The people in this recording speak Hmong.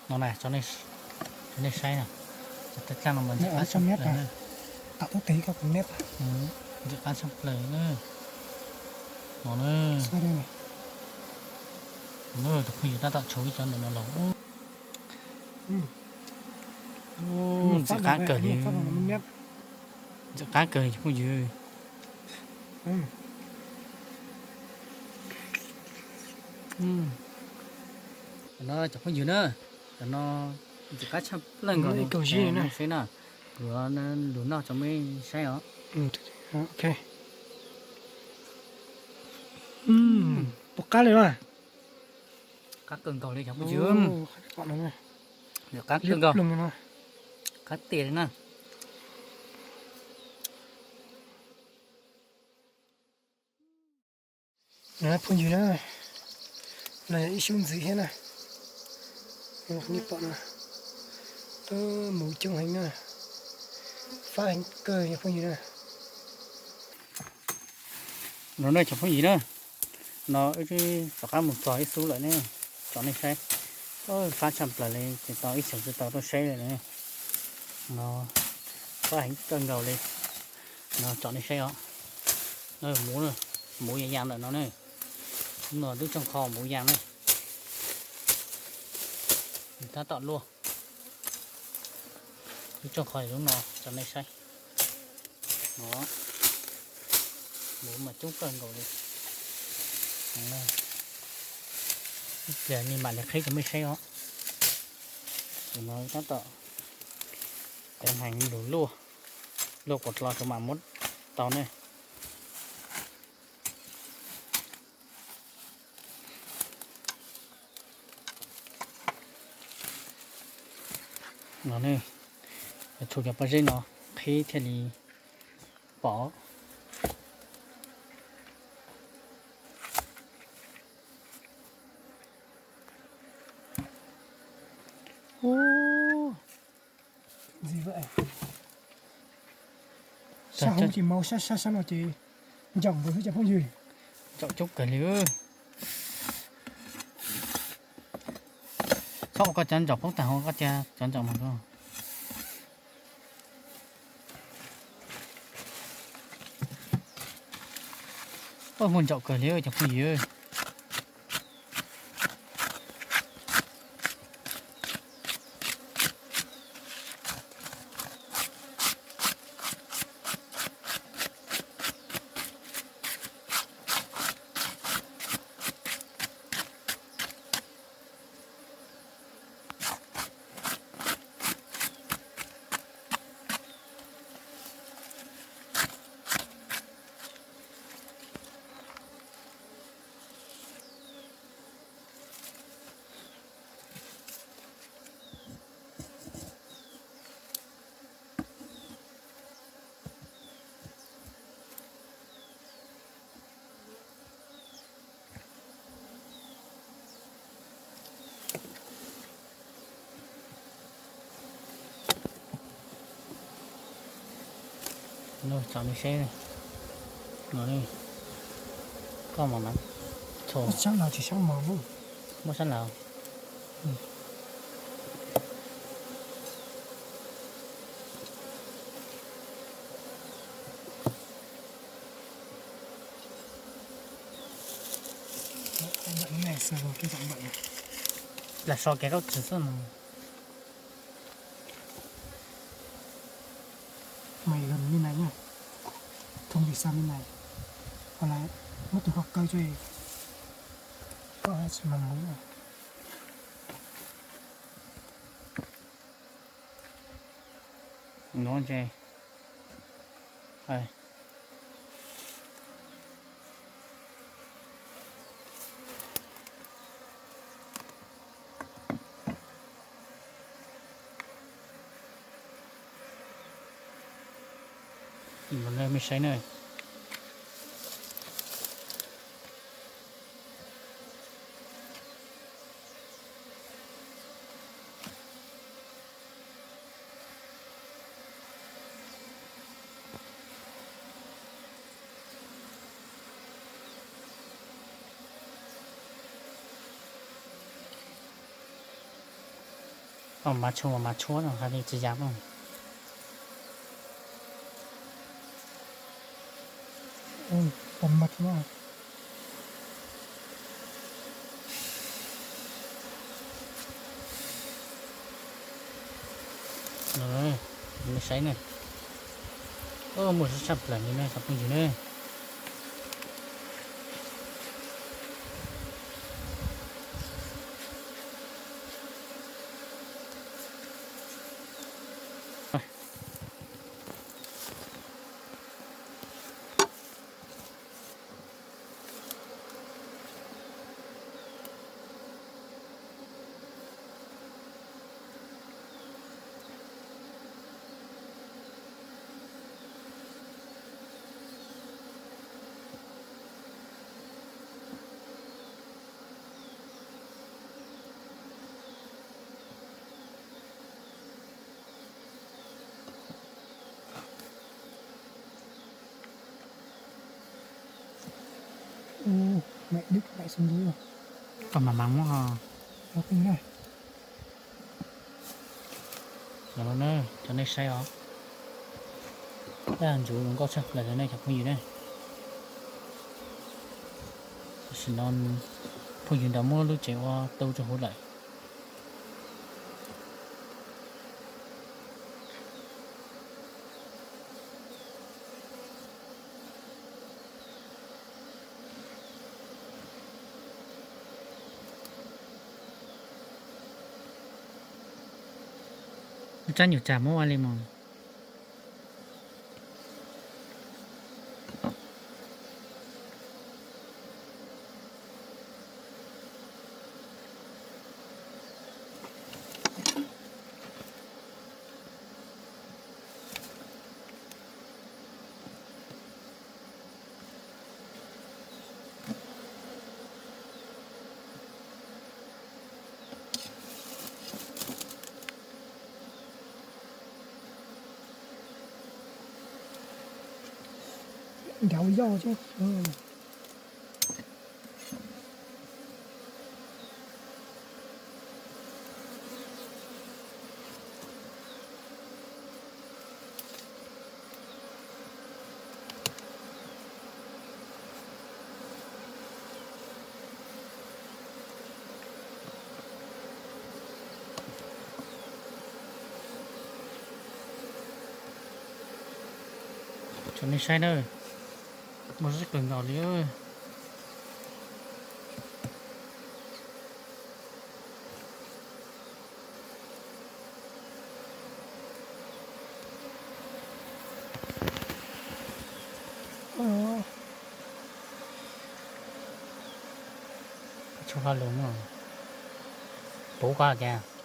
No na, nej saib na, cov tag dlaj no mas ntxim qab tshaj plaws na. Tam tub tes koj kuv neb, ntxim qab tshaj plaws na. No na, cov phooj ywg, tab tom tshuav ib cov ntawm no los. Ntxim qab kawg li, ntxim qab kawg li cov phooj ywg. No cov phooj ywg na, cov no ntxim qab tshaj plaws nkaus li, seb na, kuv lug noj rau mej saib os. Pom qab li na. Qab kawg nkaus li cov phooj ywg. Ntxim qab kawg nkaus, qab tiag li na. Phooj ywg na, no yog ib xyub ntxiv thiab na. Nej pom no, muv coob heev na, fab heev kawg cov phooj ywg na. No na cov phooj ywg na, no wb twb rov qab mus txog ib xub lawm ne, tsom nej saib. Fab tshaj plaws li, ces tau ib xyoos twb tau tuaj saib lawm ne. No fab heev kawg nkaus li. No tsom nej saib os. Muv, muv ya ya ntawm no ne. Lub no twb tsoo qho muv ya ne. Tab tom luaj. Twb tsoo qho lub no tsom nej saib. Muv mas coob kawg nkaus li. Ib pliag mam li qhib rau mej saib os. Tus no tab tom teev heev lug luaj, luaj kuas dlo tsuas mam muab tau ne. No ne, tshuav cov pob zeb no qhib thiaj li pom. Sab hauv ces maus, sab sab no ces ntsaum nkaus xwb cov phooj ywg. Ntsaum coob kawg li. Txhob ua koj cov ntsaum poob tag hauv koj cia cov ntsaum mas. Muaj ntsaum kawg li cov phooj ywg. Tsom nej saib, koj mas, sab laug tsis sab mos, muab sab laug. Lam so kev kaub txwv xwb no. Mày gần như này nha. Thông thì xa bên này. Hoặc là mất từ hoặc cây cho có hai sự mong muốn này. Nó che. Đây. Mej saib na. Mav tshuaj, mav tshuaj no hais li tsis yam no. Nej saib ne, muaj tshaj plaws li ne cov phooj ywg ne. Koj mas mas muab ho. Los no na, cov nej saib os. Daj ntsuv zoo nkauj tshaj plaws li ne cov phooj ywg ne. Tam sim no phooj ywg nrog muab lub tsev ua tau rau hauv lawm. Lub tsab nyuam tsam muab ua li mas. Nrauv yoj thiab. Tso nej saib na, muaj siab kawg nkaus li. Tshuav hauj lwm no, puv koj tias.